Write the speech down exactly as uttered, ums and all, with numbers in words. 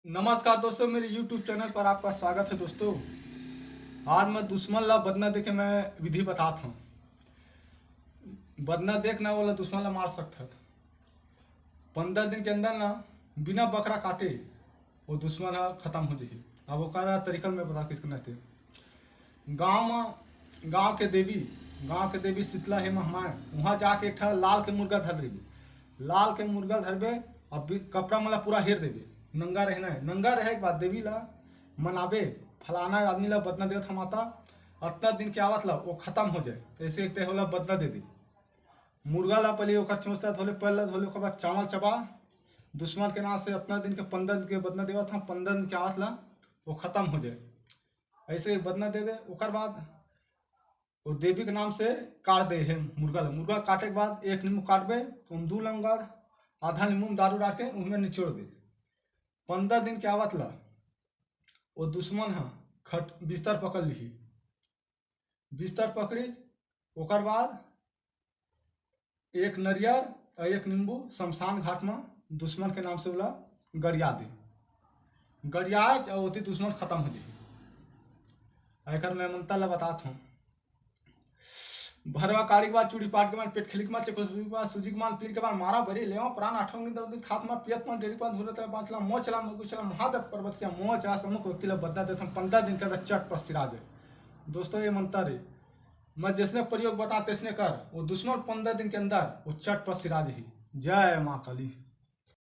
नमस्कार दोस्तों, मेरे YouTube चैनल पर आपका स्वागत है। दोस्तों, आज मैं दुश्मन ला बदना देके मैं विधि बतात हूँ। बदना देखना वाला दुश्मन ला मार सकत है। पंद्रह दिन के अंदर ना बिना बकरा काटे वो दुश्मन ह खत्म हो जाही। अब ओकर तरीका मैं बता किस करना थे। गांव म गांव के देवी, गांव के देवी शीतला हे महमाय, वहां जाके एक ठा लाल के मुर्गा धर लेबे। लाल के मुर्गा धरबे, अब कपड़ा मला पूरा हेर देबे, नंगा रहना है। नंगा रहे के बाद देवी ला मनाबे, फलाना आदमी ला बदना देवत ह माता, अतना दिन के आवत ला वो खत्म हो जाए, ऐसे एक ते होला बदना दे दे। मुर्गा ला पहले ओकर चोंच ला धोले, पैर ला धोले, ओकर बाद चावल चबा, दुश्मन के नाम से अतना दिन के, पंद्रह दिन के बदना देवत ह, पंद्रह दिन के आवत ला वो खत्म हो जाए, ऐसे एक बदना दे दे। ओकर बाद वो देवी के नाम से काट दे हे मुर्गा ला। मुर्गा काटे के बाद एक नींबू काटबे, ओम दू लंगड़, आधा नींबू में दारू डाल के उहमें निचोड़ दे। पंद्रह दिन के आवत ला वो दुश्मन ह खट बिस्तर पकड़ लिही। बिस्तर पकड़ीच, ओकर बाद एक नरियर और एक नींबू शमशान घाट में दुश्मन के नाम से ओला गड़िया दे। गड़ियाच और ओती दुश्मन खत्म हो जाही। एकर मैं मंत्र ला बतात हूँ। भरवा काड़ी के बाद, चूड़ी पाट के बाद, पेट खिली के बाद, चकोसरी के बाद, सूजी के बाद, पीर के बाद, मारा बरी लेवा प्राण आठों दिन दर्द खात मा, पियत मा, डेरी पान धुरत ला, बाँचला मोचला, मुगुचला, महादेव पर्वत के मोच आस अमुक व्यक्ति ला बदला देत हम पंद्रह दिन के अंदर चट पर सिराज है। दोस्तों, ये मंत्र है, मैं जैसने प्रयोग बता तैसने कर, वो दुश्मन पंद्रह दिन के अंदर वो चट पर सिराज ही। जय माँ काली।